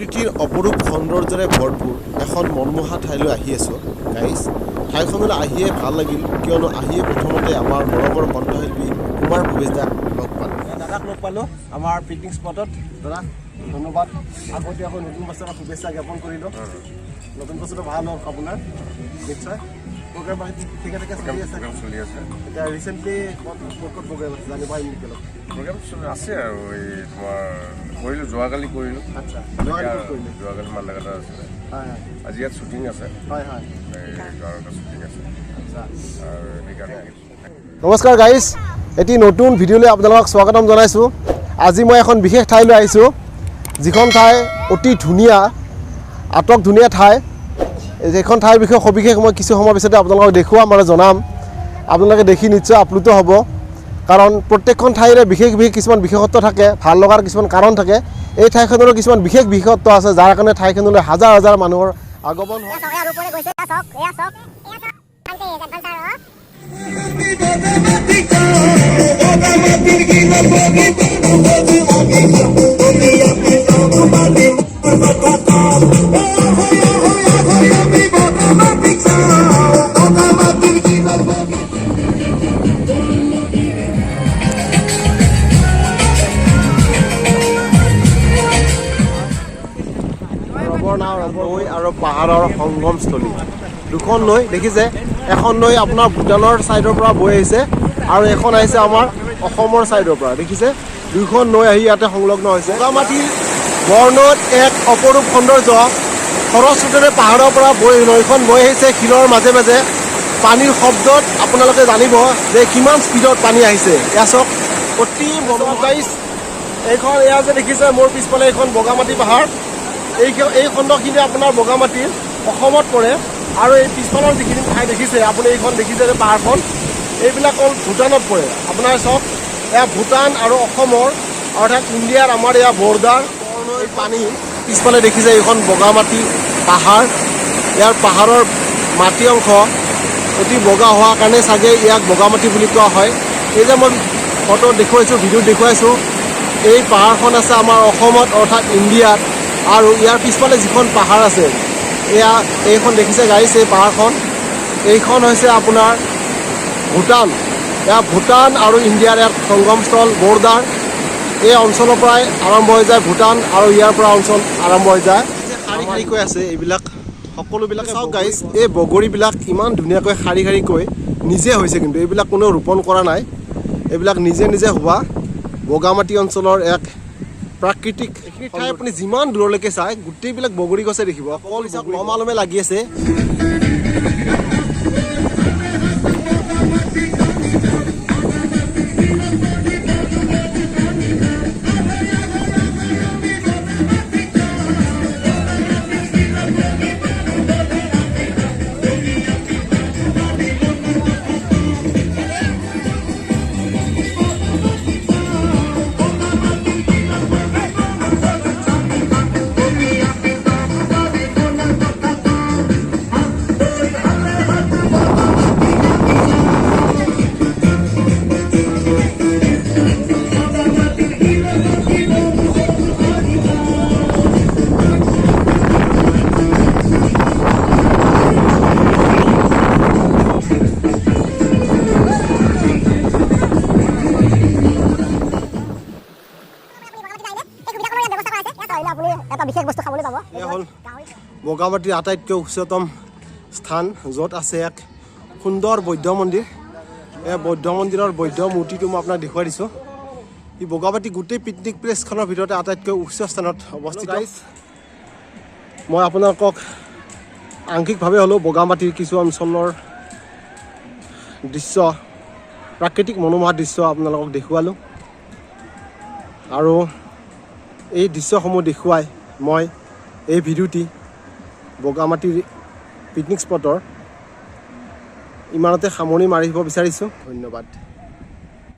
প্ৰকৃতিৰ অপৰূপ সৌন্দৰ্যৰে ভৰপূৰ এখন মনমোহা ঠাইলৈ আহি আছোঁ গাইজ। ঠাইখনলৈ আহিয়ে ভাল লাগিল, কিয়নো আহিয়ে প্ৰথমতে আমাৰ মৰমৰ কণ্ঠশিল্পী কুমাৰ ভৱেশ দাক লগ পালোঁ। দাদাক লগ পালোঁ আমাৰ পিকনিক স্পটত। দাদা, ধন্যবাদ। আগতীয়াকৈ নতুন বছৰৰ শুভেচ্ছা জ্ঞাপন কৰিলোঁ। নতুন বছৰটো ভাল হওক আপোনাৰ। নিশ্চয় প্ৰগ্ৰেম ঠিকে ঠিকে চলি আছে? প্ৰগ্ৰেম চলি আছে। এতিয়া ৰিচেণ্টলি ক'ত ক'ত ক'ত প্ৰগ্ৰেম আছে, জানিব পাৰিম নেকি অলপ? প্ৰগ্ৰেম আছে আৰু এই তোমাৰ কৰিলোঁ, যোৱাকালি কৰিলোঁ। আচ্ছা, যোৱাকালি ক'ত কৰিলে? যোৱাকালি মান্দাকাটা আছিলে। হয় হয় আজি ইয়াত শ্বুটিং আছে। হয় হয় এই গাঁৱৰ এটা শ্বুটিং আছে। আৰু সেইকাৰণে। নমস্কাৰ গাইজ, এটি নতুন ভিডিঅ'লৈ আপোনালোকক স্বাগতম জনাইছোঁ। আজি মই এখন বিশেষ ঠাইলৈ আহিছোঁ, যিখন ঠাই অতি ধুনীয়া, আটক ধুনীয়া ঠাই। এইখন ঠাইৰ বিষয়ে সবিশেষ মই কিছু সময়ৰ পিছতে আপোনালোকক দেখুৱাম আৰু জনাম। আপোনালোকে দেখি নিশ্চয় আপ্লুত হ'ব, কাৰণ প্ৰত্যেকখন ঠাইৰে বিশেষ বিশেষ কিছুমান বিশেষত্ব থাকে, ভাল লগাৰ কিছুমান কাৰণ থাকে। এই ঠাইখনৰো কিছুমান বিশেষ বিশেষত্ব আছে, যাৰ কাৰণে ঠাইখনলৈ হাজাৰ হাজাৰ মানুহৰ আগমন হয়। এয়া চাওক, এয়া ওপৰে গৈছে। এয়া চাওক, এয়া চাওক, এয়া চাওক, এডভাঞ্চাৰ। ৰবৰ নাও, ৰবৰ নৈ আৰু পাহাৰৰ সংগমস্থলী। দুখন নৈ দেখিছে, এখন নৈ আপোনাৰ ভূটানৰ ছাইডৰ পৰা বৈ আহিছে আৰু এখন আহিছে আমাৰ অসমৰ ছাইডৰ পৰা। দেখিছে, দুইখন নৈ আহি ইয়াতে সংলগ্ন হৈছে। বগামাটিৰ বৰনৈত এক অপৰূপ সৌন্দৰ্য। খৰস্ৰোতেৰে পাহাৰৰ পৰা বৈ নৈখন বৈ আহিছে শিলৰ মাজে মাজে। পানীৰ শব্দত আপোনালোকে জানিব যে কিমান স্পীডত পানী আহিছে। এয়া চাওক, অতি মনোমোহা। এইখন, এয়া যে দেখিছে মোৰ পিছফালে, এইখন বগামাটি পাহাৰ। এই খণ্ডখিনি আপোনাৰ বগামাটিৰ অসমত পৰে আৰু এই পিছফালৰ যিখিনি ঠাই দেখিছে আপুনি, এইখন দেখিছে যে পাহাৰখন, এইবিলাক হ'ল ভূটানত পৰে। আপোনাৰ চাওক, এয়া ভূটান আৰু অসমৰ, অৰ্থাৎ ইণ্ডিয়াৰ আমাৰ এয়া বৰ্ডাৰ। পানী পিছফালে দেখিছে, এইখন বগামাটি পাহাৰ। ইয়াৰ পাহাৰৰ মাটি অংশ অতি বগা হোৱাৰ কাৰণে চাগে ইয়াক বগামাটি বুলি কোৱা হয়। এই যে মই ফটো দেখুৱাইছোঁ, ভিডিঅ'ত দেখুৱাইছোঁ, এই পাহাৰখন আছে আমাৰ অসমত, অৰ্থাৎ ইণ্ডিয়াত। আৰু ইয়াৰ পিছফালে যিখন পাহাৰ আছে, এয়া এইখন দেখিছে গাইজ, এই পাহাৰখন, এইখন হৈছে আপোনাৰ ভূটান। এয়া ভূটান আৰু ইণ্ডিয়াৰ ইয়াত সংগমস্থল, বৰ্ডাৰ। এই অঞ্চলৰ পৰাই আৰম্ভ হৈ যায় ভূটান আৰু ইয়াৰ পৰা অঞ্চল আৰম্ভ হৈ যায়। শাৰী শাৰীকৈ আছে এইবিলাক সকলোবিলাক। চাওক গাইজ, এই বগৰীবিলাক ইমান ধুনীয়াকৈ শাৰী শাৰীকৈ নিজে হৈছে, কিন্তু এইবিলাক কোনেও ৰোপণ কৰা নাই। এইবিলাক নিজে নিজে হোৱা বগামাটি অঞ্চলৰ এক প্ৰাকৃতিক। এইখিনি ঠাই আপুনি যিমান দূৰলৈকে চায়, গোটেইবিলাক বগৰী গছে দেখিব। অকল লমালমে লাগি আছে। আহিলে আপুনি এটা বিশেষ বস্তু খাবলৈ পাব। এয়া হ'ল বগামাটিৰ আটাইতকৈ উচ্চতম স্থান, য'ত আছে এক সুন্দৰ বৌদ্ধ মন্দিৰ। এই বৌদ্ধ মন্দিৰৰ বৌদ্ধ মূৰ্তিটো মই আপোনাক দেখুৱাই দিছোঁ। ই বগামাটি গোটেই পিকনিক প্লেচখনৰ ভিতৰতে আটাইতকৈ উচ্চ স্থানত অৱস্থিত। মই আপোনালোকক আংশিকভাৱে হ'লেও বগামাটিৰ কিছু অঞ্চলৰ দৃশ্য, প্ৰাকৃতিক মনোমোহা দৃশ্য আপোনালোকক দেখুৱালোঁ আৰু এই দৃশ্যসমূহ দেখুৱাই মই এই ভিডিঅ'টি বগামাটিৰ পিকনিক স্পটৰ ইমানতে সামৰণি মাৰিব বিচাৰিছোঁ। ধন্যবাদ।